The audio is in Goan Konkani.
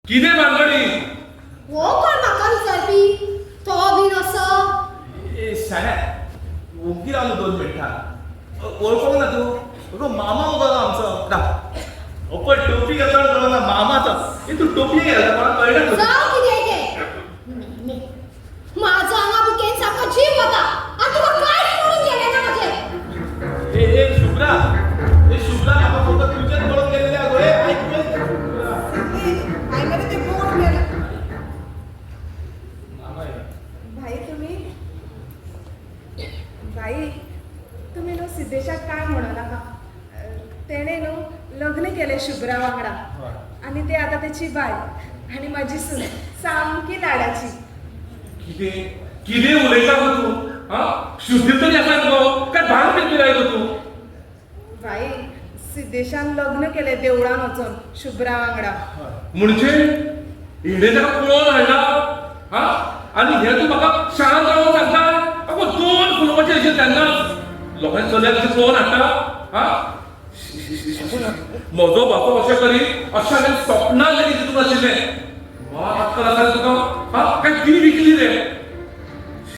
कितें भानगडी? हो कोण म्हाका विचारपी? तो बीन असो. ए शाण्या, ओगी रावलो 2 मिनटां. वळखोंक ना तूं? अगो मामा मुगो तो आमचो. राव, पळय टोपी घातला कळना मामाचो. ए तूं टोपी घालता कोणाक कळना तुका. जावं कितें तें. माझो हांगा भुकेन सामको जीव वता आनी तुका कांयच पडून गेलें ना म्हजें. ए ए शुभ्रा, ए शुभ्रा, म्हाका फक्त तुजेंच पडून गेलेलें आगो. ए आयक पळय शुभ्रा. काय मरे ते बोट मेला. मामा येयला. भाई तुम्ही, भाई तुम्ही न्हू सिद्धेशाक काय म्हणू नाका. तेणें न्हू लग्न केलें शुभ्रा वांगडा आनी ते आतां तेची बायल आनी म्हाजी सून सामकी लाडाची. कितें कितें उलयता गो तूं? हा, शुद्धीर तरी आसा गो काय भांग पिलाय गो तूं? भाई, सिद्धेशान लग्न केलें देवळान वचोन शुभ्रा वांगडा. म्हणजे हिणें ताका पळोवन हाडला? हा, आनी हें तूं म्हाका शांत रावन सांगता? अगो दोन फुलोवपाचें अशें तेन्नाच लोकांनी चलयाक अशें पळोवन हाडटा? हा, म्हजो बापू अशें करी अशें हांवें सपनान लेगीत चिंतूंक नाशिल्लें. वा, अक्कल आसा रे तुका? हा, काय ती विकली रे?